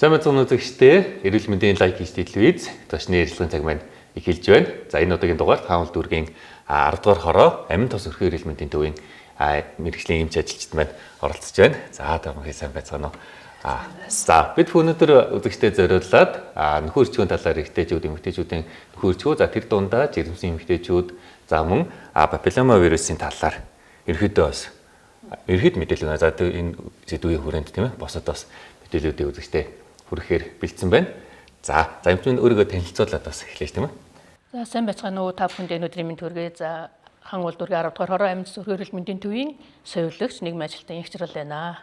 Сайн мэцэн үзэгчдээ, эрүүл мэндийн лайк хийж телевиз зочны ярилцлагын цаг маань эхэлж байна. За, энэ удаагийн дугаар Хаан улс дүүргийн 10 дугаар хороо амин тос өрхөн эрүүл мэндийн төвийн мэргэжлийн эмч ажилчид маань оролцож байна. За, та бүхэн сайн байцгаана уу? За, бид өнөөдөр үзэгчдэд зориулаад нөхөн өрчгөн талаар, эрэгтэйчүүд, эмэгтэйчүүдийн нөхөн өрчгөө, за, тэр дундаа жирэмсэн эмэгтэйчүүд, за, мөн папиллома вирусын талаар ерөнхийдөө бас ерхэд мэдээлэл байна. За, энэ сэдвийн хүрээнд, тийм ээ, босод бас мэдээллүүдийг үзэгчдэд хүрэхээр бэлдсэн байна. За, за, эмчүүд өөрийгөө танилцуулаад бас эхлэе, тийм ээ. За, сайн байцгаана уу, та бүхэнд энэ өдрийн мэнд хүргэе. За, Хан уул дүүргийн 10 дугаар хороо амьд зүрх эрүүл мэндийн төвийн сувилагч, нийгмийн ажилтан Инх Жаргал байна.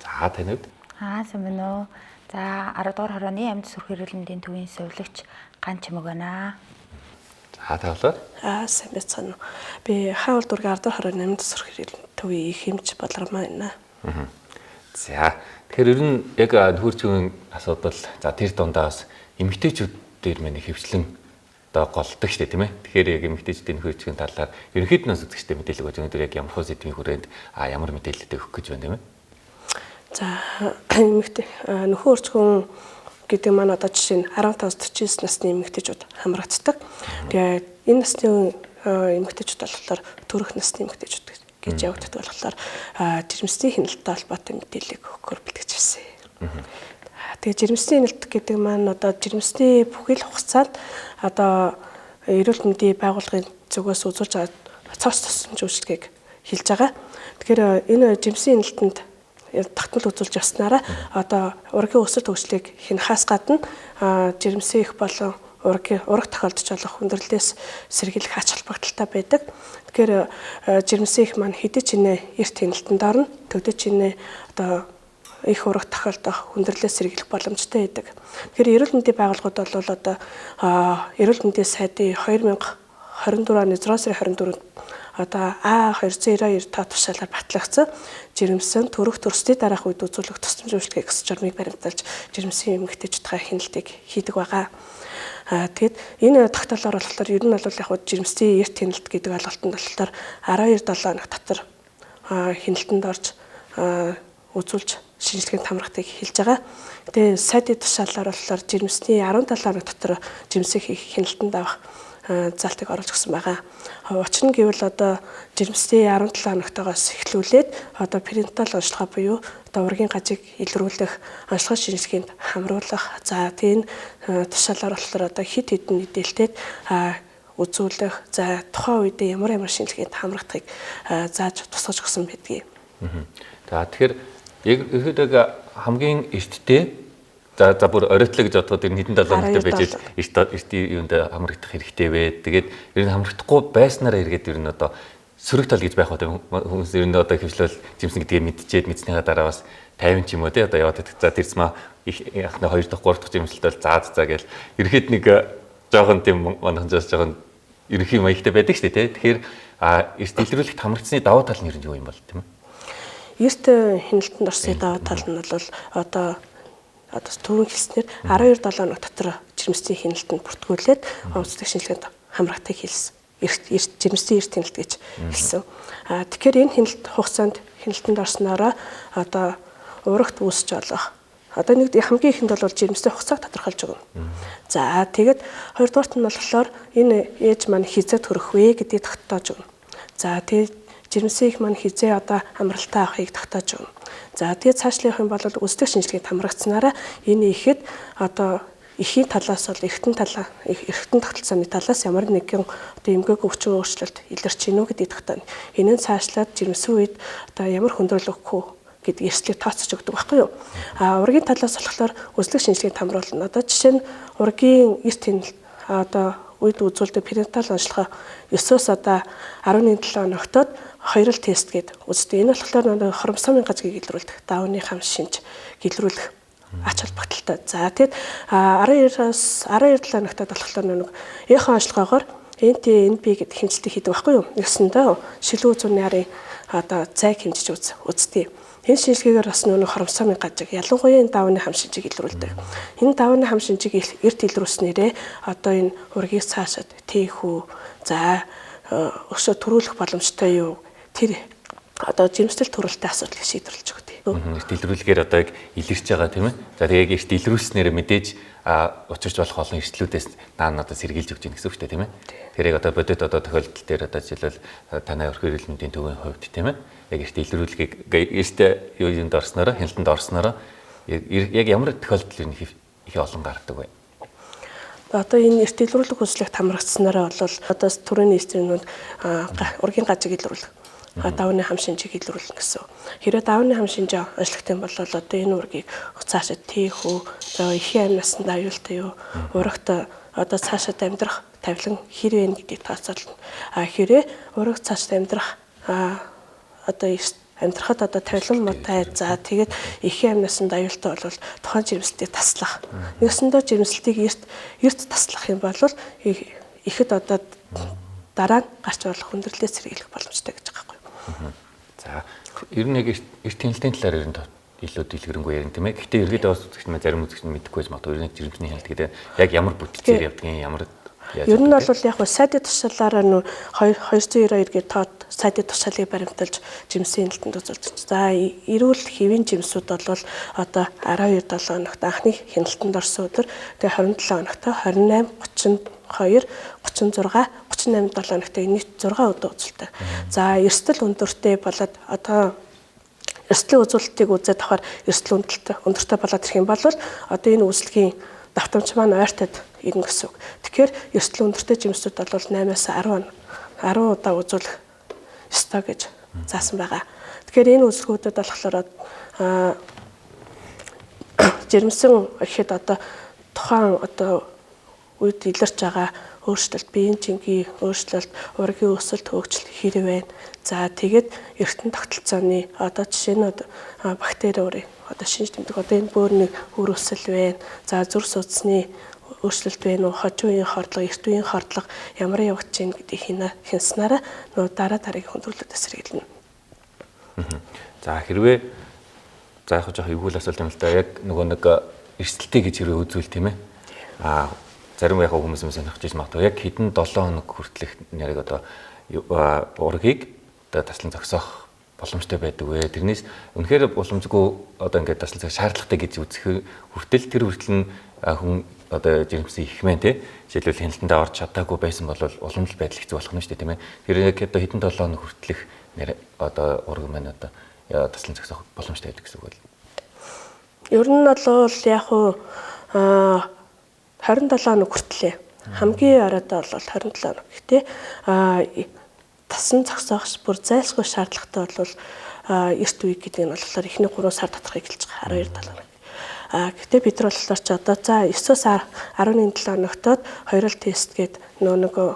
За, танид. Аа, сайн байна уу. За, 10 дугаар хорооны амьд сүрх эрүүл мэндийн төвийн сувилагч Ган Чимэг байна. За, тавлаа. Аа, сайн байцгаана уу. Би Хаан уул дүүргийн 10 дугаар хорооны амьд сүрх эрүүл төвийн их эмч Болормоо байна. За, тэгэхээр ер нь яг нөхөрчгөн асуудал, за, тэр дундаа бас эмэгтэйчүүд дээр маань хөвчлэн одоо голдог шүү дээ, тийм ээ. Тэгэхээр яг эмэгтэйчүүдийн нөхөрчгөн талаар ерөнхийд нь үзэгчтэй мэдээлэл өгөөж, өнөөдөр яг ямар хөө сэдвийн хүрээнд ямар мэдээлэлтэй өгөх гэж байна, тийм ээ. За, эмэгтэй нөхөн өрчгөн гэдэг маань одоо жишээ нь 15-49 насны эмэгтэйчүүд хамрагддаг. Тэгээд энэ насны эмэгтэйчүүд болохоор төрөх насны эмэгтэйчүүд гэж явагддаг болохоор жирэмсний хяналттай холбоотой мэдээллийг өгөхөөр бэлтгэж ирсэн. Тэгээд жирэмсний хяналт гэдэг маань одоо жирэмсний бүхэл хугацаанд одоо эрүүл мэндийн байгууллагын зүгээс үзүүлж байгаа цогц тусламж үйлчилгээг хэлж байгаа. Тэгэхээр энэ жирэмсний хяналтанд тогтмол үзүүлж явснараа одоо ургийн өсөлт хөгжлийг хянахаас гадна жирэмсэн их болон ураг тохиолдож болох хүндрэлээс сэргийлэх ач холбогдолтой байдаг. Тэгэхээр жирэмсэн их маань хэдий ч нэ эрт хяналтанд орно, төдий ч нэ одоо их ураг тохиолдох хүндрэлээс сэргийлэх боломжтой байдаг. Тэгэхээр эрүүл мэндийн байгууллагууд бол одоо эрүүл мэндийн сайдын 2024 оны 6 сарын 24-нд одоо А292 тоо тушаалаар батлагдсан жирэмсэн төрөх төрсний дараах үед үзүүлэх тусламж үйлчилгээг өсөж журмыг баримталж жирэмсэн эмэгтэйчүүдийн хяналтыг хийдэг байгаа. Тэгэд энэ тогтоолоор болохоор ер нь бол яг жирэмсний эрт хяналт гэдэг ойлголтод болохоор 12 7 хоног дотор хяналтанд орж үзүүлж шинжилгээнд хамрахтыг хэлж байгаа. Тэгээ сайдын тушаалаар болохоор жирэмсний 17 хоног дотор жирэмсийг хийх хяналтанд авах заалтыг оруулж өгсөн байгаа. Учир нь гэвэл одоо жирэмсний 17 хоногтойгоос эхлүүлээд одоо перинатал онцлогоо буюу одоо ургийн гажиг илрүүлэх онцлогоо шинжилгээнд хамруулах. За, тийм тушаалаар болохоор одоо хэд хэдэн мэдээлэлтэй үзүүлэх, за, тухайн үедээ ямар ямар шинжилгээнд хамрагдахыг зааж тусгаж өгсөн байдгийг. За, тэгэхээр яг ерөөдөө хамгийн эртдээ, за, бүр оройтлоо гэж бодоход ер нь хэдэн 7 хоногтой байж эрт эрт юунд хамрагдах хэрэгтэй вэ? Тэгээд ер нь хамрагдахгүй байснараа эргээд ер нь одоо сөрөг тал гэж байх ба, хүмүүс ер нь одоо хөвчлөл жимсэн гэдгээ мэдчихэд мэдснийхаа дараа бас 50 ч юм уу, тий, одоо яваад байдаг. За, тэрс ма их анхны 2 дахь 3 дахь жимсэлт бол за за гээл ерхэд нэг жоохон тийм манайханаас жоохон ерөнхий маягтай байдаг шүү дээ, тий. Тэгэхээр эрт илрүүлэхт хамрагдсны давуу тал нь ер нь юу юм бол, тийм ээ? Эрт хяналтанд орсны давуу тал нь бол одоо түрүүн хэлснээр 12 7 хоног дотор жирэмсний хяналтанд бүртгүүлээд онцлог шинжилгээнд хамрагдахыг хэлсэн. Эрт жирэмсний эрт хяналт гэж хэлсэн. Тэгэхээр энэ хяналт хугацаанд хяналтанд орсноороо одоо урагт үүсч болох одоо нэг хамгийн ихэнд бол жирэмсний хугацааг тодорхойлж өгнө. За, тэгээд хоёрдугаарт нь болохоор энэ ээж маань хизээ төрөх вэ гэдгийг тогтоож өгнө. За, тэгээд жирэмсэн их маань хизээ одоо амралтаа авахыг тогтоож өгнө. За, тэгээд цаашлах юм бол үздэг шинжилгээнд хамрагдсанараа энэ ихэд одоо эхийн талаас бол эргэтэн талаа эргэтэн тогтолцооны талаас ямар нэгэн одоо эмгээг өвчин өөрчлөлт илэрч гинүү гэдгийг тогтооно. Энэ нь цаашлаад жирэмсэн үед одоо ямар хүндрэл өгөх үү гэдэг эрсдлийг тооцож өгдөг байхгүй юу? А ургийн талаас болохоор үзлэг шинжилгээнд хамруулна. Одоо жишээ нь ургийн эрт хяналт одоо үед үзүүлдэг перинатал онцлогоо 9-өөс одоо 11 7 хоногтод хоёр л тест гээд үздэг. Энэ болохоор хромосомын гажгийг илрүүлдэг. Давны хам шинж илрүүлэх ач холбогдолтой. За, тэгэд 12-оос 12 7 хоногтод болохоор нэг эхо онцлогоогоор NT, NB гэдэг хэмжилтийг хийдэг байхгүй юу? Нэгсэндээ шилүү зүүнний арын одоо зайг хэмжиж үздэг. Энэ шинжилгээгээр бас нөгөө хромосомын гажиг, ялангуяа энэ давны хам шинжийг илрүүлдэг. Энэ давны хам шинжийг эрт илрүүлснээрээ одоо энэ ургийг цаашаад тээх үү, за, өшөө төрүүлэх боломжтой юу? Тэр одоо жирэмслэл төрөлтэй асуудлыг шийдвэрлэж өгдөг. Эрт илрүүлгээр одоо яг илэрч байгаа тийм ээ. За тэгээ яг эрт илрүүлснээр мэдээж учирч болох олон эрсдлүүдээс наан одоо сэргийлж өгч байна гэсэн үг шүү дээ тийм ээ. Тэгэхээр яг одоо бодит одоо тохиолдол дээр одоо жишээлбэл танай өрхөн эрүүл мэндийн төвийн хувьд тийм ээ. Яг эрт илрүүлгийг эрт юу юмд орсноороо хяналтанд орсноороо яг ямар тохиолдол ер нь их олон гардаг вэ? Одоо энэ эрт илрүүлэх үзлэгт хамрагдсанараа бол одоо төрийн нийслэлүүд ургийн гажиг илрүүлэх, давны хам шинжийг илрүүлнэ гэсэн. Хэрвээ давны хам шинж онцлогтой юм бол одоо энэ ургийг цаашаа тийх үү, за эхийн амь насанд аюултай юу, урагт одоо цаашаа амьдрах тавилан хэр вэ гэдгийг тооцоолно. А хэрвээ ураг цаашаа амьдрах одоо амьдрахад одоо тавилан муутай, за тэгээд эхийн амь насанд аюултай бол тухайн жирэмслэлтийг таслах. Нэгсэндээ жирэмслэлтийг эрт таслах юм бол ихэд одоо дараа нь гарч болох хүндрэлээс сэргийлэх боломжтой гэж байгаа байхгүй юу. За ер нь яг эрт хяналтын талаар ер нь илүү дэлгэрэнгүй ярина тийм ээ. Гэхдээ ерөөдөө бас үзэгч маань зарим үзэгч нь мэдэхгүй байж магадгүй. Ер нь жирэмсний хяналт гэдэг яг ямар бүтэлцээр явдгийг ямар Ер нь бол яг сайдын тушаалаараа нөө 292 гээд тоод сайдын тушаалыг баримталж жимсийн хяналтанд үзүүлж. За эрүүл хэвийн жимсүүд бол одоо 12 7 хоногт анхны хяналтанд орсон өдөр, тэгээ 27 хоногт 28, 32, 36, 38 7 хоногт нийт 6 өдөр үзүүлдэг. За эрсдэл өндөртэй болоод одоо эрсдлийн үзүүлэлтийг үзээд авахар эрсдэл өндөртэй болоод ирэх юм бол одоо энэ үйлчлэгийн давтамж маань ойртоод ирнэ гэсэн үг. Тэгэхээр эрсдэл өндөртэй жимсүүд бол 8-аас 10 удаа үзүүлэх ёстой гэж заасан байгаа. Тэгэхээр энэ үзлгүүдэд болохоор жирэмсэн гэхэд одоо тухайн одоо үед илэрч байгаа өөрчлөлт, биеийн жингийн өөрчлөлт, ургийн өсөлт, хөгжил хэр байна. За тэгээд эртэн тогтолцооны одоо жишээ нь бактери үрийн одоо шинж тэмдэг одоо энэ бөөрийн үр өсөл байна. За зүрх судасны өөрчлөлт байна уу, хожим үеийн хордлого, эрт үеийн хордлого ямар явагдаж байна гэдгийг хянснараа нөө дараа дараагийн хүндрэлүүдээс сэргийлнэ. За хэрвээ за яг жоох эвгүй л асуулт юм л да. Яг нөгөө нэг эрсдэлтэй гэж хэрвээ үзвэл тийм ээ. Аа зарим яг хүмүүс юм сонирхож иж магадгүй. Яг хэдэн 7 хоног хүртэлх нэрийг одоо ургийг одоо таслан зогсоох боломжтой байдаг вэ? Тэрнээс үнэхээр боломжгүй одоо ингээд таслан зогсох шаардлагатай гэж үзэх хүртэл тэр хүртэл нь хүн одоо жирэмсэн их мэн тий. Жишээлбэл хяналтандаа орж чадаагүй байсан бол уламжлал байдал хэцүү болох нь шүү дээ тийм ээ. Тэр яг одоо хэдэн 7 хоног хүртэлх нэр одоо ураг маань одоо таслан зогсоох боломжтой байдаг гэсэн үг бол. Ер нь бол яг уу 27 хоног хүртлээ. Хамгийн оройдоо бол 27 хоног. Гэтэ тасан зогсоох бүр зайлшгүй шаардлагатай бол эрт үе гэдэг нь болохоор эхний 3 сар доторх эхэлж байгаа 12 7 хоног. Гэтэ бид нар болохоор ч одоо за 9-өөс 11 7 хоногтод хоёрол тест гээд нөгөө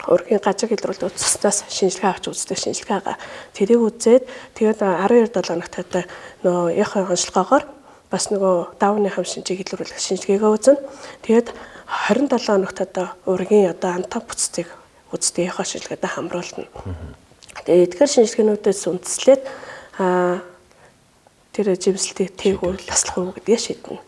ургийн гажиг илрүүлдэг цуснаас шинжилгээ авч үздэг шинжилгээ байгаа. Тэрийг үзээд тэгээд 12 7 хоногт нөгөө яхаа онцлогоогоор бас нөгөө давны хам шинжийг илрүүлэх шинжилгээгээ үзнэ. Тэгээд 27 хоногт одоо ургийн одоо антаа бүтцийг үздэг яхаа шинжилгээтэй хамруулна. Тэгээд эдгээр шинжилгээнүүдээс үндэслээд тэр жимслэлтийг тээгүүр таслах уу гэдгээ шийднэ.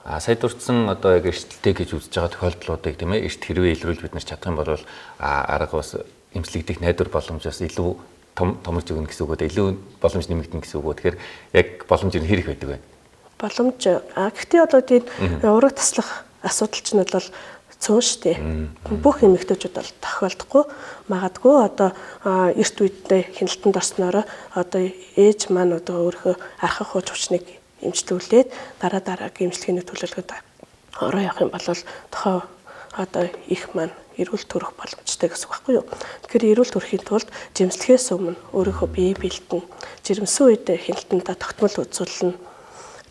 А сая дурдсан одоо яг эрсдэлтэй гэж үзэж байгаа тохиолдлуудыг тийм ээ эрт хэрвээ илрүүлж бид нар чадах юм бол арга бас эмчлэгдэх найдвар боломж бас илүү томорж өгнө гэсэн үг үү, илүү боломж нэмэгдэнэ гэсэн үг үү. Тэгэхээр яг боломж нь хэр их байдаг вэ? Боломж гэхдээ одоо тийм ураг таслах асуудал чинь бол цөөн шүү дээ. Бүх эмэгтэйчүүд бол тохиолдохгүй. Магадгүй одоо эрт үедээ хяналтанд орсноороо одоо ээж маань одоо өөрийнхөө архах хууч хүчнийг эмчлүүлээд дараа дараагийн эмчилгээний төлөвлөгөөнд ороо явах юм бол тухайн одоо их маань эрүүл төрөх боломжтой гэсэн үг байхгүй юу. Тэгэхээр эрүүл төрөхийн тулд жимслэхээс өмнө өөрийнхөө бие бэлтэн, жирэмсэн үед хяналтандаа тогтмол үзүүлнэ.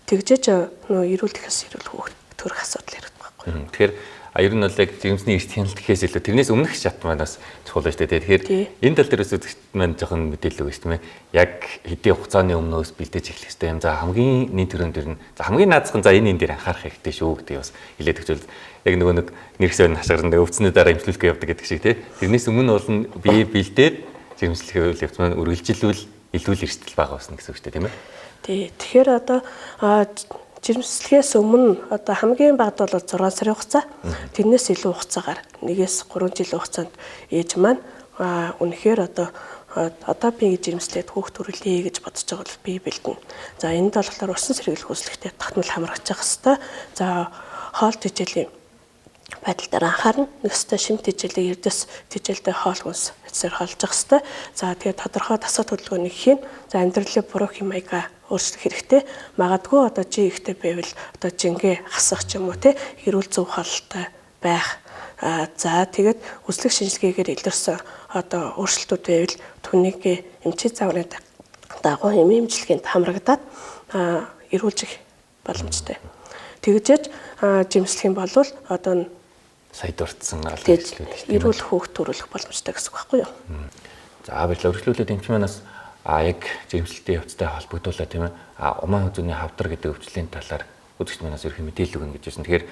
Тэгжээж нөө эрүүл гэхээс эрүүл хүүхэд төрөх асуудал яригдах байхгүй юу. Тэгэхээр ер нь бол яг жирэмсний эрт хяналт гэхээс илүү тэрнээс өмнөх шат маань бас чухал байна шүү дээ. Тэгэхээр энэ тал дээр бас үзэгчд маань жоохон мэдээлэл өгнө шүү дээ. Яг хэдийн хугацааны өмнөөс бэлдэж эхлэх хэрэгтэй юм. За хамгийн нийт төрөн дээр нь за хамгийн наазах нь за энэ дээр анхаарах хэрэгтэй шүү гэдгийг бас хэлээд өгчвөл яг нөгөө нэг нэрхсэн хашгиран өвцний дараа эмчлүүлэх явдаг гэдэг шиг тий. Тэрнээс өмнө бол бие бэлдээд жирэмслэх үйл явц маань үргэлжилвэл илүү л эрсдэл бага басна гэсэн үг шүү дээ, тийм ээ. Тий. Тэгэхээр одоо жирэмслэхээс өмнө одоо хамгийн багад бол 6 сарын хугацаа. Тэрнээс илүү хугацаагаар 1-ээс 3 жилийн хугацаанд ээж маань үнэхээр одоо Одоо би ингэж жирэмслээд хүүхд төрүүлье гэж бодож байгаа бол бие бэлдэнэ. За энд болохоор усан сэргийлэх үзлэгтэй тогтмол хамрагдчих хэвээр. За хоол тэжээлийн байдал дээр анхаарна. Нэг ёстой шим тэжээлийг эрдэс тэжээлтэй хоол хүнс эцсээр хоолжих хэвээр. За тэгээд тодорхой дасгал хөдөлгөөнийг хийн. За амьдралын буруу хэм маягаа өөрчлөх хэрэгтэй. Магадгүй одоо жи ихтэй байвал одоо жингээ хасах ч юм уу те эрүүл зөв хоолтой байх. За тэгээд үзлэг шинжилгээгээр илэрсэн одоо өөрчлөлтүүд байвал түүнийг эмчийн зааврын дагуу эм эмчилгээнд хамрагдаад эрүүлжих боломжтой. Тэгжээж жимслэх юм бол одоо сая дурдсан олон хэрэгслүүд шүү дээ. Эрүүл хөөх төрүүлэх боломжтой гэсэн үг байхгүй юу? За баярлалаа. Өргөжлүүлээд эмч манаас яг жирэмслэлтийн явцтай холбогдуулаад тийм ээ уман хүзүүний хавдар гэдэг өвчлөлийн талаар үзэгч манаас ерөнхий мэдээлэл өгнө гэж байсан. Тэгэхээр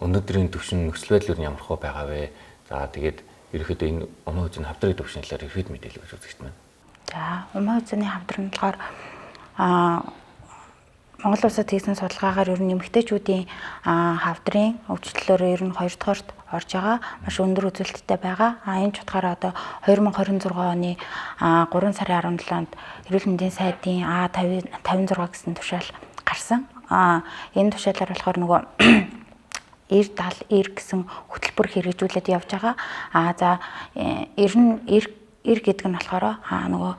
өнөөдрийн төвшин нөхцөл байдал нь ямар хөө байгаа вэ? За тэгээд ерөнхийдөө энэ уман хүзүүний хавдар гэдэг өвчний талаар ерөнхийд мэдээлэл өгч үзэгч маань. За уман хүзүүний хавдар нь болохоор Монгол улсад хийсэн судалгаагаар ер нь эмэгтэйчүүдийн хавдрын өвчлөлөөр ер нь 2 дугаарт орж байгаа. Маш өндөр үзүүлэлттэй байгаа. Энэ ч утгаараа одоо 2026 оны 3 сарын 17-нд эрүүл мэндийн сайдын А56 гэсэн тушаал гарсан. Энэ тушаалаар болохоор нөгөө 90 70 90 гэсэн хөтөлбөр хэрэгжүүлээд явж байгаа. За 90 90 90 гэдэг нь болохоор нөгөө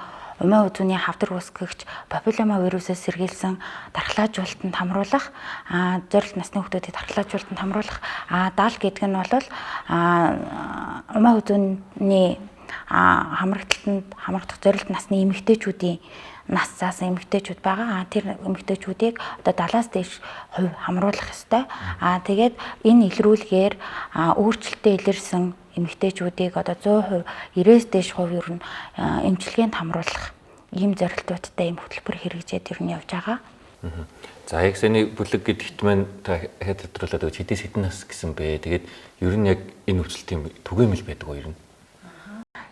умаа үзүүний хавдар үүсгэгч папиллома вирусээс сэргийлсэн дархлаажуулалтанд хамруулах, зорилт насны хүүхдүүдийг дархлаажуулалтанд хамруулах, 70 гэдэг нь бол умаа үзүүний хамрагдалтанд хамрагдах зорилт насны эмэгтэйчүүдийн нас заасан эмэгтэйчүүд байгаа. Тэр эмэгтэйчүүдийг одоо 70-аас дээш хувь хамруулах ёстой. Тэгээд энэ илрүүлгээр өөрчлөлтөө илэрсэн эмэгтэйчүүдийг одоо 100%, 90-ээс дээш хувь ер нь эмчилгээнд хамруулах ийм зорилтуудтай ийм хөтөлбөр хэрэгжээд ер нь явж байгаа. За яг саяны бүлэг гэдэгт маань та дахиад тодруулаад өгч хэдээс хэдэн нас гэсэн бэ? Тэгээд ер нь яг энэ өвчлөлтийн түгээмэл байдаг уу ер нь?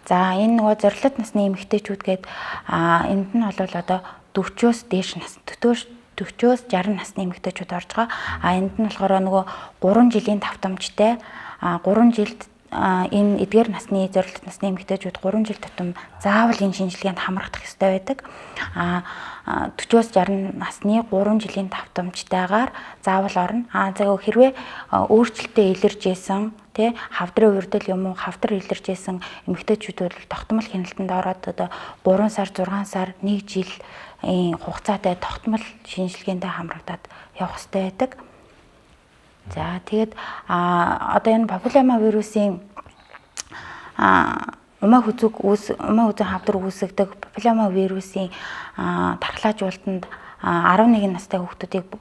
За энэ нөгөө зорилт насны эмэгтэйчүүд гээд энд нь бол одоо 40-оос дээш нас 40-оос 60 насны эмэгтэйчүүд орж байгаа. Энд нь болохоор нөгөө 3 жилийн давтамжтай 3 жилд энэ эдгээр насны зорилт насны эмэгтэйчүүд 3 жил тутам заавал энэ шинжилгээнд хамрагдах ёстой байдаг. 40-оос 60 насны 3 жилийн давтамжтайгаар заавал орно. За хэрвээ өөрчлөлтөө илэрж исэн тэ хавдрын урдэл юм уу хавдар илэрж исэн эмэгтэйчүүд бол тогтмол хяналтанд ороод одоо 3 сар 6 сар 1 жил хугацаатай тогтмол шинжилгээндээ хамрагдаад явах ёстой байдаг. За тэгээд одоо энэ папиллома вирусын умаа хүзүүг умаа хүзүүн хавдар үүсгдэг папиллома вирусын дархлаажуулалтанд 11 настай хүүхдүүдийг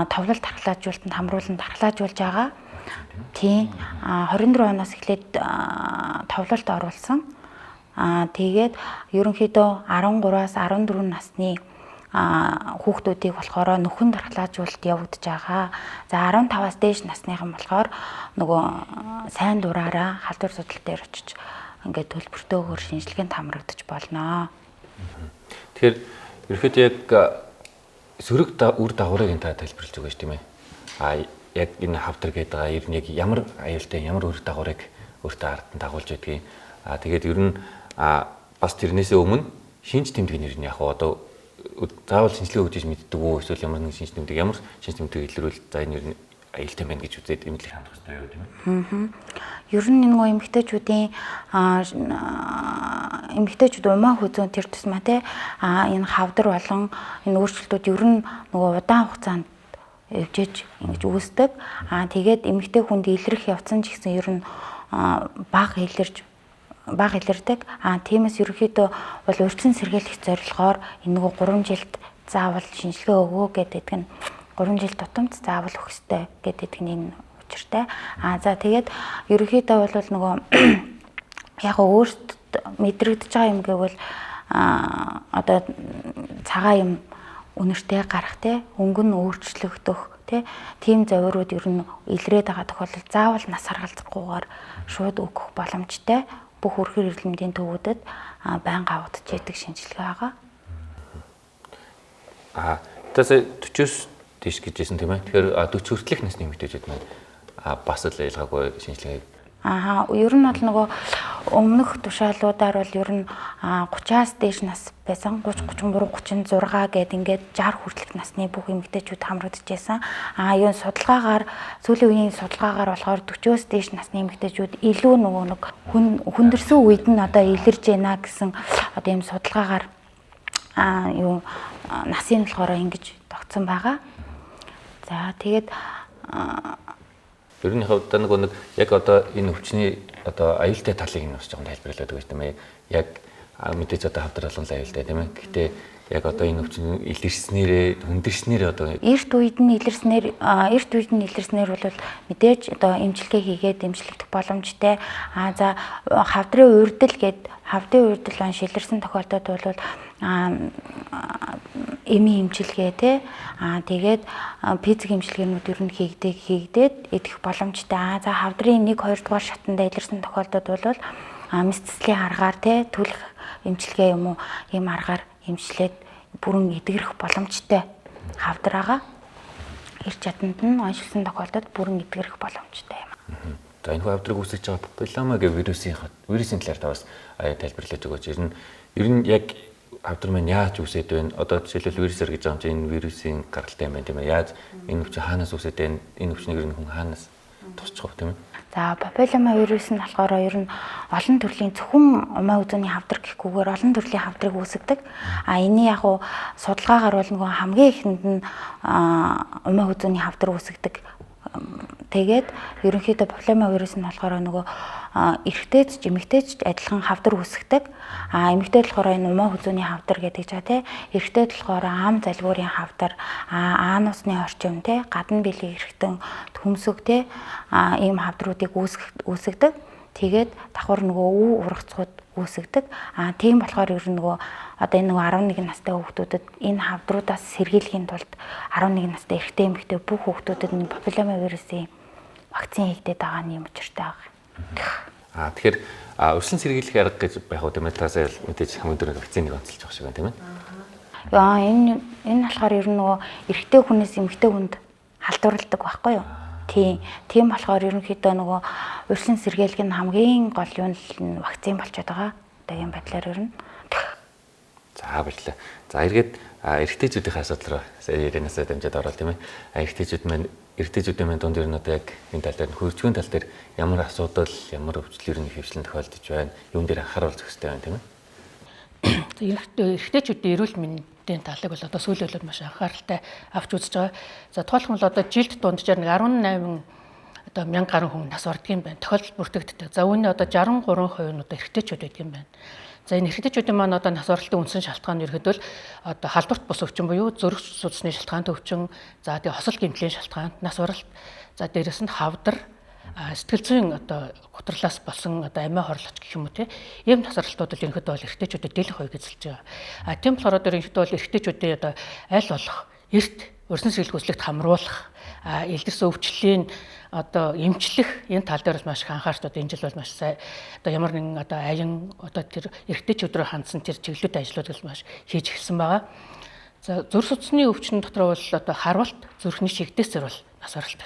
товлол дархлаажуулалтанд хамруулан дархлаажуулж байгаа. Тийм 24 оноос эхлээд товлолт оруулсан. Тэгээд ерөнхийдөө 13-аас 14 насны хүүхдүүдийг болохоор нөхөн дархлаажуулалт явагдаж байгаа. За 15-аас дээш насныхан болохоор нөгөө сайн дураараа халдвар судал дээр очиж ингээд төлбөртөөгөр шинжилгээнд хамрагдаж болно. Тэгэхээр ерөнхийдөө яг сөрөг үр дагаврыг энэ та тайлбарлаж өгөөч тийм ээ. Яг энэ хавдар гэдэг байгаа ер нь яг ямар аюултай ямар үр дагаврыг өөртөө ард нь дагуулж байдгийг. Тэгээд ер нь бас тэрнээсээ өмнө шинж тэмдэг нэр нь яг одоо заавал шинжилгээ өгч мэддэг үү эсвэл ямар нэгэн шинж тэмдэг ямар шинж тэмдэг илрүүл за энэ ер нь аюултай байна гэж үзээд эмнэлэг хандах хэрэгтэй юу тийм ээ. Ер нь нөгөө эмэгтэйчүүдийн эмэгтэйчүүд умаа хүзүүн тэр тусмаа те энэ хавдар болон энэ өөрчлөлтүүд ер нь нөгөө удаан хугацаанд өвжээж ингэж үүсдэг. Тэгээд эмэгтэй хүнд илрэх явцсан ч гэсэн ер нь бага илэрж бага илэрдэг. Тиймээс ерөнхийдөө бол урьдчилан сэргийлэх зорилгоор энэ нөгөө 3 жилд заавал шинжилгээ өгөө гэдэг нь 3 жил тутамд заавал өгөх ёстой гэдэг нь энэ учиртай. За тэгээд ерөнхийдөө бол нөгөө яг өөрт мэдрэгдэж байгаа юм гэвэл одоо цагаан юм үнэртэй гарах те өнгө нь өөрчлөгдөх те тийм зовиурууд ер нь илрээд байгаа тохиолдолд заавал нас харгалзахгүйгээр шууд өгөх боломжтой бүх өрхөр эрүүл мэндийн төвүүдэд байнга авагдаж яадаг шинжилгээ байгаа. Тэсээ 40-оос дээш гэж хэлсэн тийм ээ. Тэгэхээр 40 хүртэлх насны эмэгтэйчүүд маань бас л ялгаагүй шинжилгээ. Аа ер нь бол нөгөө өмнөх тушаалуудаар бол ер нь 30-аас дээш нас байсан, 30, 33, 36 гээд ингээд 60 хүртэлх насны бүх эмэгтэйчүүд хамрагдаж байсан. Аа юу судалгаагаар, сүүлийн үеийн судалгаагаар болохоор 40-оос дээш насны эмэгтэйчүүд илүү нөгөө нэг хүндэрсэн үед нь одоо илэрж байна гэсэн одоо ийм судалгаагаар юу насын болохоор ингэж тогтсон байгаа. За тэгээд Ер нь яг одоо нөгөө нэг яг одоо энэ өвчний одоо аюултай талыг нь бас жоохон тайлбарлаад өгөөч, тийм ээ. Яг мэдээж одоо хавдар болгон л аюултай, тийм ээ. Гэхдээ яг одоо энэ өвчин илэрснээрээ, хүндэрснээрээ одоо Эрт үед нь илэрснээр бол мэдээж одоо эмчилгээ хийгээд эмчлэгдэх боломжтой. А за хавдрын урдл гээд хавдрын урдл он шилэрсэн тохиолдолд бол эмийн эмчилгээ те, тэгээд физик эмчилгээнүүд ер нь хийгдээд идэх боломжтой. А за хавдрын 1 2 дугаар шатанда илэрсэн тохиолдолд бол мэс цэцлийн аргаар те, түлх эмчилгээ юм уу, ийм аргаар эмчлээд бүрэн эдгэрэх боломжтой хавдар байгаа. Эрт шатанд нь оншилсан тохиолдолд бүрэн эдгэрэх боломжтой юм. За, энэ хавдрыг үүсгэж байгаа папиллома гэх вирусын талаар та бас тайлбарлаж өгөөч. Ер нь яг хавдар маань яаж үүсээд байна? Одоо жишээлбэл вирусээр гэж байгаа юм чинь энэ вирусын гаралтай юм байна, тийм ээ. Яаж энэ өвчин хаанаас үүсээд байна? Энэ өвчнийг ер нь хүн хаанаас тусчих вэ, тийм ээ? За, папиллома вирус нь болохоор ер нь олон төрлийн, зөвхөн умай үзүүний хавдар гэхгүйгээр олон төрлийн хавдрыг үүсгэдэг. А энэний яг уу судалгаагаар бол нөгөө хамгийн эхэнд нь умай үзүүний хавдар үүсгэдэг. Тэгээд ерөнхийдөө папиллома вирус нь болохоор нөгөө эрэгтэйч эмэгтэйч адилхан хавдар үүсгэдэг. А эмэгтэй болохоор энэ умай хүзүүний хавдар гэдэг чаа тий. Эрэгтэй болохоор ам залгуурын хавдар, анусны орчим тий, гадна биелэг эргэтэн, төмсөг тий, ийм хавдруудыг үүсгэдэг. Тэгээд давхар нөгөө үе ургацууд үүсгэдэг. А тийм болохоор ер нь нөгөө одоо энэ нөгөө 11 настай хүүхдүүдэд энэ хавдруудаас сэргийлэхийн тулд 11 настай эрэгтэй, эмэгтэй бүх хүүхдүүдэд энэ папиллома вирусын вакцин хийгдээд байгаа нь юм учиртай байгаа. А тэгэхээр урьдчилан сэргийлэх арга гэж байх уу, тийм ээ? Таасаа мэдээж хамгийн түрүүнд вакциныг онцолж байгаа шиг байна, тийм ээ. Аа энэ болохоор ер нь нөгөө эрэгтэй хүнээс эмэгтэй хүнд халдварладаг байхгүй юу? Тийм. Тийм болохоор ерөнхийдөө нөгөө урьдчилан сэргийлэх нь хамгийн гол юм нь вакцин болчиход байгаа. Одоо ийм байдлаар ер нь. За, баярлалаа. За, эргээд эрэгтэйчүүдийн асуудал руу сая ярианасаа дамжаад ороод, тийм ээ. Эрэгтэйчүүд маань, эрэгтэйчүүдийн маань дунд ер нь одоо яг энэ тал дээр, хөрвчгөн тал дээр ямар асуудал, ямар өвчлөл ер нь ихэвчлэн тохиолдож байна? Юун дээр анхааруул зохистой байна, тийм ээ? Эрэгтэйчүүдийн эрүүл мэндийн талыг бол одоо сүүлийн үед маш анхааралтай авч үзэж байгаа. За, тухайлбал одоо жилд дунджаар нэг 18 одоо 1000 гаруй хүн нас ордог юм байна. Тохиолдол бүртгэгддэг. За, үүний одоо 63% нь одоо эрэгтэйчүүд байдаг юм байна. За, энэ эрэгтэйчүүдийн маань одоо нас оролтын үндсэн шалтгаан нь ерөөдөө л одоо халдварт бус өвчин буюу зүрх судасны шалтгаант өвчин, за тэгээ хосол гэмтлийн шалтгаант нас оролт, за дээрэс нь хавдар, сэтгэл зүйн одоо гутралаас болсон одоо амиа хорлолт гэх юм уу те, ийм нас оролтууд бол ерөнхийдөө бол эрэгтэйчүүдэд дийлэх хувийг эзэлж байгаа. А тийм болохоор одоо ерөнхийдөө бол эрэгтэйчүүдийн одоо аль болох эрт урьдчилан сэргийлэх үзлэгт хамруулах, илэрсэн өвчлөлийн одоо эмчлэх энэ тал дээр бас маш их анхаарч, одоо энэ жил бол маш сайн одоо ямар нэгэн одоо аян одоо тэр эрэгтэйчүүд рүү хандсан тэр чиглэлүүд ажлууд бол маш хийж эхэлсэн байгаа. За, зүрх судасны өвчин дотор бол одоо харвалт, зүрхний шигдээс бол нас оролт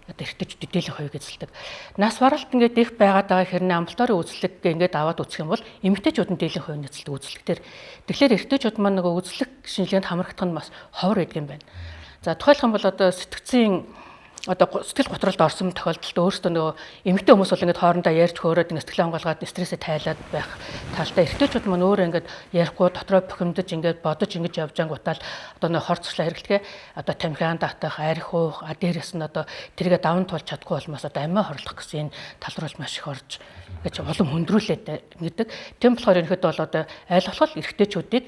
одоо эрэгтэйчүүд дийлэх хувийг эзэлдэг. Нас баралт ингээд их байгаад байгаа хэрнээ амбулаторийн үзлэг ингээд аваад үзэх юм бол эмэгтэйчүүд нь дийлэх хувийг эзэлдэг үзлэг дээр. Тэгэхээр эрэгтэйчүүд маань нөгөө үзлэг шинжилгээнд хамрагдах нь бас ховор байдаг юм байна. За, тухайлах юм бол одоо сэтгцийн одоо сэтгэл готролд орсон тохиолдолд өөрсдөө нөгөө эмэгтэй хүмүүс бол ингээд хоорондоо ярьж хөөрөөд, ингээд сэтгэл хангалгаад, стрессээ тайлаад байх талтай, эрэгтэйчүүд маань өөрөө ингээд ярихгүй, дотроо бухимдаж, ингээд бодож, ингэж явж ангуутаал одоо нөгөө хор цочлоо хэрэглэхээ одоо тамхиан татах, архи уух, а дээрэс нь одоо тэргээ даван туулж чадахгүй болмоос одоо амиа хорлох гэсэн энэ тал руу маш их орж гэж улам хөндрүүлээд гэдэг. Тийм болохоор ерөнхийдөө бол одоо аль болох эрэгтэйчүүдийг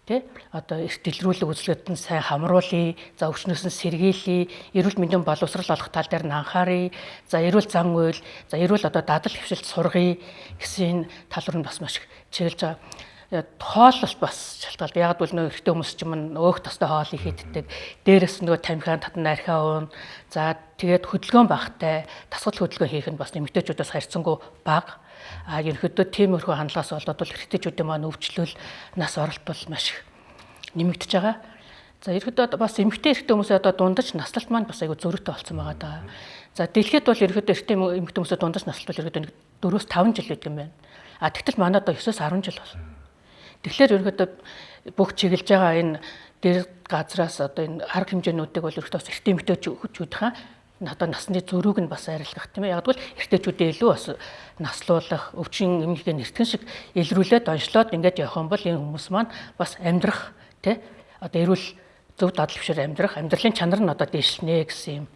тэ одоо эрт дэлгэрүүлэг үзлэгэд нь сайн хамруулъя, за өвчнөөс нь сэргийлье, эрүүл мэндийн боловсрол олох тал дээр нь анхааръя, за эрүүл зан үйл, за эрүүл одоо дадал хвшилт сургая гэсэн энэ тал руу нь бас маш их чиглэж байгаа. Хооллолт бас шалтгаалт. Яг бол нөө эрэгтэй хүмүүс ч юм өөх тостой хоол их иддэг. Дээрээс нөгөө тамхиан татан, архиа уун. За, тэгээд хөдөлгөөн багтай, дасгал хөдөлгөөн хийх нь бас эмэгтэйчүүдээс харьцангуй бага. А ерөнхийдөө тиймэрхүү хандлагаас болоод бол эрэгтэйчүүдийн маань өвчлөл, нас оролт бол маш их нэмэгдэж байгаа. За, ерөнхийдөө бас эмэгтэй эрэгтэй хүмүүсийн одоо дундаж наслалт маань бас айгүй зөрүүтэй болсон байгаа даа. За дэлхийд бол ерөөхдөө эртний эмэгтэй хүмүүсийн дундаж наслт бол ерөөхдөө 4-5 жил байдаг юм байна. А тэгтэл манайд 9-10 жил болно. Тэгэхээр ерөөхдөө бүх чиглэж байгаа энэ дэр газраас одоо энэ арга хэмжээнүүдийг бол ерөөхдөө бас эртний эмэгтэйчүүдийнхаа одоо насны зөрүүг нь бас арилгах, тийм ээ. Яг бол эртэжүүдээ илүү бас наслуулах, өвчин эмнэлгээ нэртгэн шиг илрүүлээд онцлоод ингээд явах юм бол энэ хүмүүс маань бас амьдрах, тий, одоо эрүүл зөв дадал хвшээр амьдрах, амьдралын чанар нь одоо дээшлэнэ гэсэн юм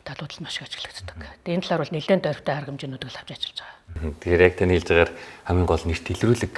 талууд л маш их ажиглагддаг. Тэгээ энэ талаар бол нэлээд дөрвтэй арга хэмжээнүүдийг л авч ажиллаж байгаа. Тэгэхээр яг таны хэлж байгаагаар хамгийн гол нэрт илрүүлэг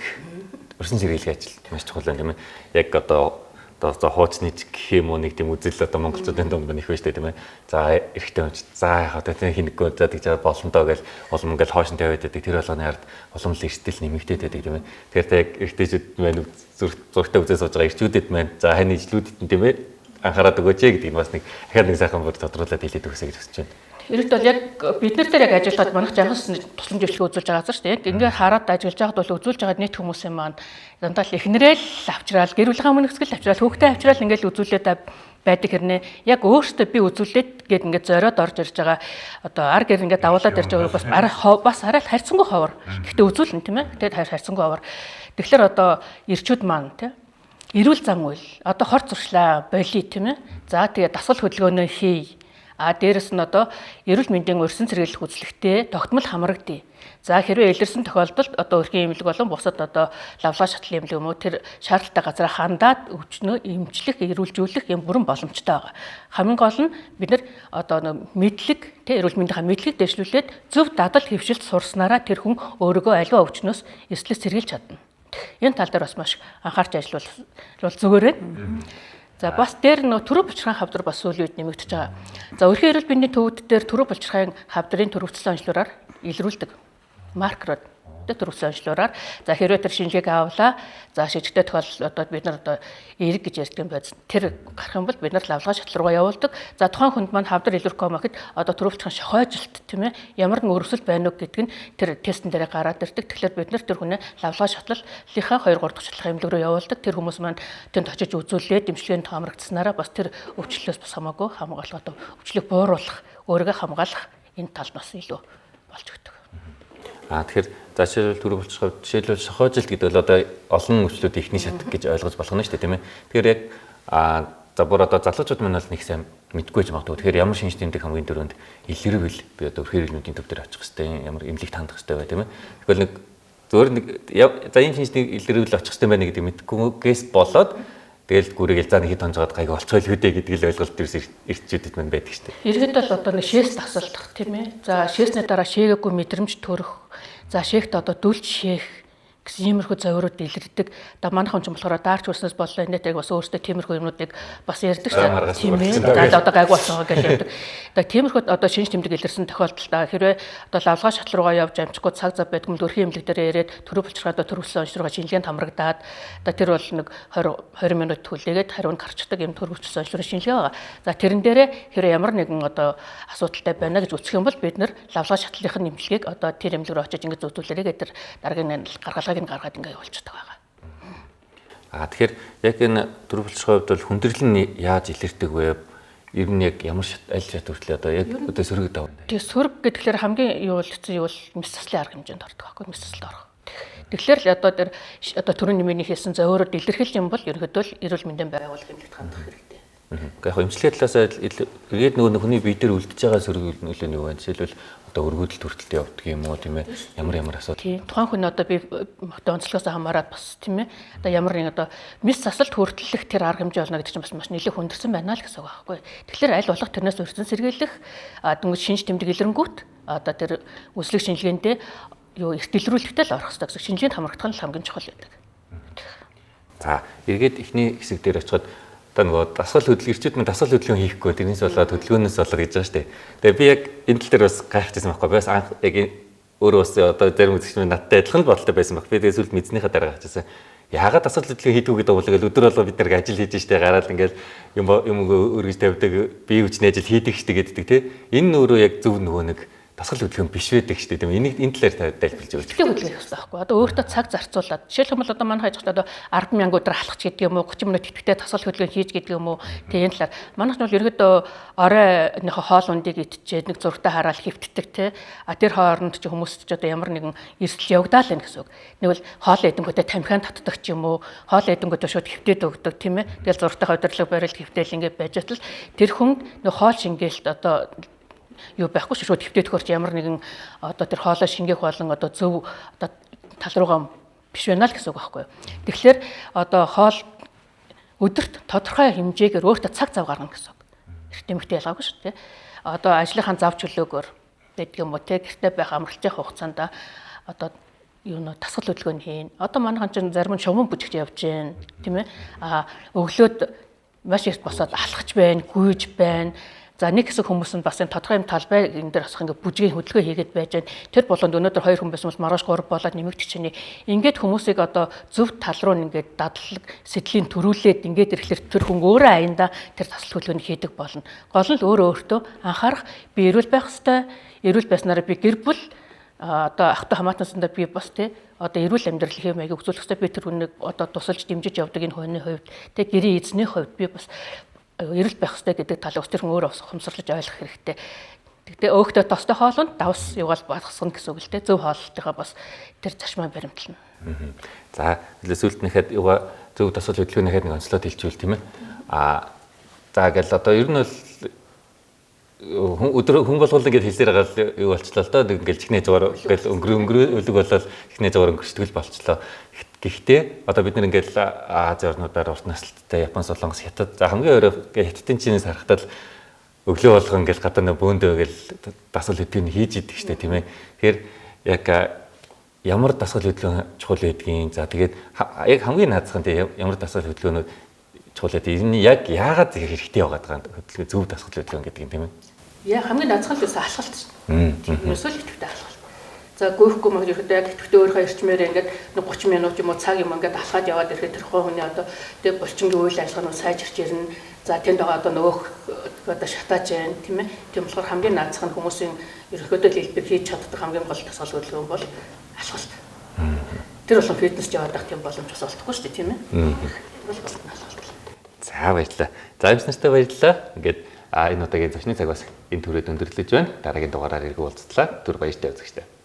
өрсөн сэргийлэх ажил маш чухал байна, тийм ээ. Яг одоо одоо хуучны ч гэх юм уу нэг тийм үзэл одоо монголчуудын дунд их байна шүү дээ, тийм ээ. За эрэгтэй хүн ч за яг одоо тийм хинэггүй за тэгж байгаа болно доо гэж улам ингээл хоош нь тавиад байдаг. Тэр болгоны ард улам л эрсдэл нэмэгдээд байдаг, тийм ээ. Тэгэхээр та яг эрэгтэйчүүд маань зургтай үзээ сууж байгаа эрчүүдэд маань за хань ижлүүдэд нь, тийм ээ, анхаарал өгөөч гэдэг нь бас нэг дахиад нэг сайхан бүр тодруулаад хэлээд өгсэй гэж хүсэж байна. Ерөнхийдөө бол яг бид нар дээр яг ажиллаад манайх жангас тусламж үйлчлэг үзүүлж байгаа газар шүү дээ. Яг ингээ хараад ажиллаж байхад бол үзүүлж байгаа нийт хүмүүсийн маань дандаа л эхнэрээ л авчраал, гэр бүлийнхаа өмнө хэсгэл авчраал, хүүхдээ авчраал ингээл үзүүлээд байдаг хэрнээ яг өөртөө би үзүүлээд гээд ингээд зориод орж ирж байгаа одоо ар гэр ингээд давуулаад ирж байгаа бас бас арай л харьцангуй ховор. Гэхдээ үзүүлнэ, тийм ээ. Тэгээд харьцангуй ховор. Тэгэхээр одоо ирчүүд маань, тийм, эрүүл зам үйл одоо хор зуршлаа болий, тийм ээ. За тэгээ дасгал хөдөлгөөнөө хий. А дээрэс нь одоо эрүүл мэндийн урьдчилан сэргийлэх үзлэгтээ тогтмол хамрагдъя. За хэрвээ илэрсэн тохиолдолд одоо өрхийн эмнэлэг болон бусад одоо лавлаа шатлал эмнэлэг юм уу тэр шаардлагатай газараа хандаад өвчнөө эмчлэх, эрүүлжүүлэх юм бүрэн боломжтой байгаа. Хамгийн гол нь бид нар одоо мэдлэг, тэ, эрүүл мэндийн мэдлэг дэвшлүүлээд зөв дадал хэвшилт сурснараа тэр хүн өөрийгөө аливаа өвчнөөс эрсдлээс сэргийлж чадна. Энэ тал дээр бас маш анхаарч ажиллавал зүгээр байна. За бас дээр нөө төрөв булчирхайн хавдар бас сүүлийн үед нэмэгдэж байгаа. За өрхийн эрүүл мэндийн төвд дээр төрөв булчирхайн хавдрын төрөвцсөн онцлогоор илрүүлдэг. Маркерууд төрөвсөн онцлогоор. За хэрвээ тэр шинжилгээг авлаа. За шижигтэй тохиолдол одоо бид нар одоо эерэг гэж ярьдаг юм байз. Тэр гарах юм бол бид нар лавлгаа шатал руугаа явуулдаг. За тухайн хүнд маань хавдар илэрхгүй юм гэхэд одоо төрөвчсөн шохойжилт, тийм ээ, ямар нэгэн өрсөлд байна уу гэдг нь тэр тестэн дээр гараад ирдэг. Тэгэхээр бид нар тэр хүнээ лавлгаа шатлалынхаа 2 3 дахь шатлах эмнэлэг рүү явуулдаг. Тэр хүмүүс маань тэнд очиж үзүүлээд эмчилгээнд хамрагдсанараа бас тэр өвчлөлөөс бас хамаагүй хамгаалах, одоо өвчлөлийг бууруулах, өөрийгөө хамгаалах энэ талд бас илүү болж өгдөг. А тэгэхээр за жишээлбэл төрөв булчирхай, жишээлбэл шохойжилт гэдэг бол одоо олон өвчлүүдийн эхний шат гэж ойлгож болох нь шүү дээ, тийм ээ. Тэгэхээр яг за бүр одоо залуучууд маань бол нэг сайн мэдгүй ч магадгүй. Тэгэхээр ямар шинж тэмдэг хамгийн түрүүнд илэрвэл би одоо өрхийн эрүүл мэндийн төв дээр очих хэвээр, ямар эмнэлэгт хандах хэвээр бай, тийм ээ. Тэгвэл нэг зөвөр нэг за ийм шинж тэмдэг илэрвэл очих хэвээр байна гэдэг мэдгүйгээс болоод тэгэл гүрэгээл за нэг хэд хонжоод гайг олцгойл хөдөө гэдэг л ойлголт ерөөс эрчүүдэд мань байдаг шүү дээ. Иргэд бол одоо нэг шээс тасалдах, тийм ээ. За шээсний дараа шээгээгүй мэдрэмж төрөх. За шээгт одоо дүлж шээх гэсэн иймэрхүү зовирууд илэрдэг. Одоо манайх хүн ч болохоор даарч өрснөөс боллоо энэ яг бас өөртөө тиймэрхүү юмнуудыг бас ярьдаг шүү дээ. Тийм ээ. За одоо гайгүй болсон гэж ярьдаг. Одоо тиймэрхүү одоо шинж тэмдэг илэрсэн тохиолдолд хэрвээ одоо лавлгаа шатал руугаа явж амжихгүй цаг зав байдгүй өрхийн эмнэлэг дээр ирээд төрөв булчирхай одоо төрөвсөн онц руугаа шинжилгээнд хамрагдаад одоо тэр бол нэг 20 20 минут хүлээгээд хариунд гарчдаг юм төрөвчсөн онц руу шинжилгээ байгаа. За тэрэн дээрээ хэрвээ ямар нэгэн одоо асуудалтай байна гэж үзэх юм бол бид нар лавлгаа шатлалын эмчилгээг одоо тэр эмнэлэг рүү очиж ингэж үзүүлээрэй гэдэг тэр дараагийн гаргалгааг нь гаргаад ингээ явуулчихдаг байгаа. А тэгэхээр яг энэ төрөв булчирхай хувьд бол хүндрэл нь яаж илэрдэг вэ? Ер нь яг ямар аль шат хүртэл одоо яг одоо сөрөг давна. Тэгээ сөрөг гэхээр хамгийн юу бол хэцүү юу бол мэс заслын арга хэмжээнд ордог байхгүй, мэс заслалд орох. Тэгэхээр л одоо тэр одоо түрүүний нэмийн хийсэн зовиорууд илэрхийлж юм бол ерөнхийдөө л эрүүл мэндийн байгууллага эмнэлэгт хандах хэрэгтэй. Яг эмчилгээ талаас эргээд нөгөө хүний бие дээр үлдэж байгаа сөрөг нөлөө нь юу вэ? Жишээлбэл одоо өргөдөл төртөлтөд явдаг юм уу, тийм ээ? Ямар ямар асуудал. Тийм. Тухайн хүн одоо би одоо онцлогоос хамаарат бас, тийм ээ. Одоо ямар нэг одоо мэс засалт хүртэлх тэр арга хэмжээ болно гэдэг чинь бас маш нэлээд хүндэрсэн байна л гэсэн үг байхгүй. Тэгэхээр аль болох тэрнээс урьдчилан сэргийлэх, дөнгөж шинж тэмдэг илрэнгүүт одоо тэр үслэг шинжилгээндээ юу эрт илрүүлэхтэй л орох хэрэгтэй гэсэн. Шинжилгээнд хамрагдах нь хамгийн чухал байдаг. За эргээд эхний хэсэг дээр очиход одоо нөгөө дасгал хөдөлгөөн эрчүүд мань дасгал хөдөлгөөн хийхгүй тэрнээс болоод хөдөлгөөнөөс болоод гэж байгаа шүү дээ. Тэгээ би яг энэ тал дээр бас гайхчихсан байхгүй. Би бас анх яг өөрөө бас одоо зарим үзэгч минь надтай адилхан л бодолтой байсан баг. Би тэгээ сүлд мэдснийхаа дараа гайхчихсан. Яагаад дасгал хөдөлгөөн хийдгүү гэдэг бол ингээл өдөр болго бид нар ажил хийж штэ гараад ингээл юм юм өргөж тавьдаг, бие хүчний ажил хийдэг штэ гэдэг тий. Энэ нь өөрөө яг зөв нөгөө нэг дасгал хөдөлгөөн биш байдаг шүү дээ, тийм ээ. Энийг энэ талаар та тайлбарлаж өгөөч. Идэвхтэй хөдөлгөөн хийх хэрэгтэй байхгүй. Одоо өөртөө цаг зарцуулаад, жишээлх юм бол одоо манай хажууд одоо 10,000 өдөр алхах гэдэг юм уу, 30 минут идэвхтэй дасгал хөдөлгөөн хийж гэдэг юм уу. Тэгээ энэ талаар манайх нь бол ерөөдөө оройныхоо хоол ундыг идчихэд нэг зургтаа хараад хөвтдөг те. А тэр хооронд чи хүмүүс ч одоо ямар нэгэн эрсдэл явагдаал байна гэсэн үг. Нэг бол хоол идэнгүүтээ тамхиан татдаг ч юм уу, хоол идэнгүүтээ шууд хөвтөд өгдөг, тийм ээ. Тэгэл зургтайхаа удирдлага барил хөвтөөл ингээд байж тал тэр хүн нэг хоол шингээлт одоо юу байхгүй шууд хөвтөд хөрч ямар нэгэн одоо тэр хоолой шингээх болон одоо зөв одоо тал руугаа биш байна л гэсэн үг байхгүй юу. Тэгэхээр одоо хоол өдөрт тодорхой хэмжээгээр өөртөө цаг зав гаргана гэсэн үг. Эрт эмэгтэй ялгаагүй шүү дээ. Одоо ажлынхаа зав чөлөөгөөр байдаг юм уу те, гэртээ байх амралтын хугацаанд одоо юу нөө дасгал хөдөлгөөн хийн. Одоо манайхан чинь зарим нь шугам бүжигч явж гин, тийм ээ. А өглөөд маш их босоод алхаж байна, гүйж байна. За нэг хэсэг хүмүүс нь бас энэ тодорхой юм талбай энэ дээр бас ингээ бүжгийн хөдөлгөөн хийгээд байж байна. Тэр болгонд өнөөдөр 2 хүн байсан бол маргааш 3 болоод нэмэгдэх чинь. Ингээд хүмүүсийг одоо зөв тал руу ингээд дадлаг сэдлийн төрүүлээд ингээд ирэхлээр тэр хүн өөрөө аяндаа тэр тасал хөдөлгөөнд хийдэг болно. Гол нь л өөрөө өөртөө анхаарах, би эрүүл байх ёстой. Эрүүл байснараа би гэр бүл одоо ах トゥ хамаатансандаа би бас тий одоо эрүүл амьдрал хэв маягийг үзүүлэх ёстой. Би тэр хүнийг одоо тусалж дэмжиж явдаг энэ хүний хувьд тий гэрийн эзний хувьд би бас эрүүл байх ёстой гэдэг талыг бас тэр хүн өөрөө ухамсарлаж ойлгох хэрэгтэй. Тэгтээ өөхтөө тостой хоолнд давс юугаал багасгана гэсэн үг л дээ. Зөв хооллолтынхаа бас тэр зарчмаа баримтлана. За сүүлд нэхэд юугаа зөв дасгал хөдөлгөөнийхэд нэг онцлоод хэлчихвэл, тийм ээ. А за гэл одоо ер нь бол хүн өдөр хүн болгол ингээд хэлсээр байгаа л юу болчлоо л доо, ингээл чихнээ зугаар ингээл өнгөрөө өлөг болол чихнээ зугаар өнгөрчдөг л болчлоо. Гэхдээ одоо бид нар ингээл Ази орнуудаар урт наслттай Япон, Солонгос, Хятад, за хамгийн өөрөө Хятадын чинээс харахад л өглөө болгон ингээл гадаа нөө бөөндөө ингээл дасгал хөдөлгөөн хийж идэг штэ, тийм ээ. Тэгэхээр яг ямар дасгал хөдөлгөөн чухал байдгийг, за тэгээд яг хамгийн наазахын тийм ямар дасгал хөдөлгөөнүүд чухал байдаг. Энэ яг яагаад хэрэгтэй байгаад байгаа хөдөлгөөн, зөв дасгал хөдөлгөөн гэдэг юм, тийм ээ. Яа хамгийн наазах л гэсэн алхалт шүү. Ерөөсөө л идэвхтэй алхалт. За гүйхгүй мөн ерөөдөө яг идэвхтэй өөрийнхөө эрчмээр ингээд нэг 30 минут юм уу цаг юм ингээд алхаад яваад ирэхэд тэр хүний одоо тэг булчингийн үйл ажиллагаа нь сайжирч ирнэ. За тэнд байгаа одоо нөгөөх одоо шатааж байна, тийм ээ. Тийм болохоор хамгийн наазах нь хүмүүсийн ерөнхийдөө хэлбэр хийж чаддаг хамгийн гол дасгал хөдөлгөөн бол алхалт. Тэр болгон фитнес яваад байх тийм боломж бас олдохгүй шүү дээ, тийм ээ. Тэр бол алхалт. За баярлалаа. За эмч нартай баярлалаа. Ингээд энэ удаагийн зочны цаг бас энэ түрээд өндөрлөж байна. Дараагийн дугаараар иргэн уулзтлаа. Түр баяртай үзэгчтэй.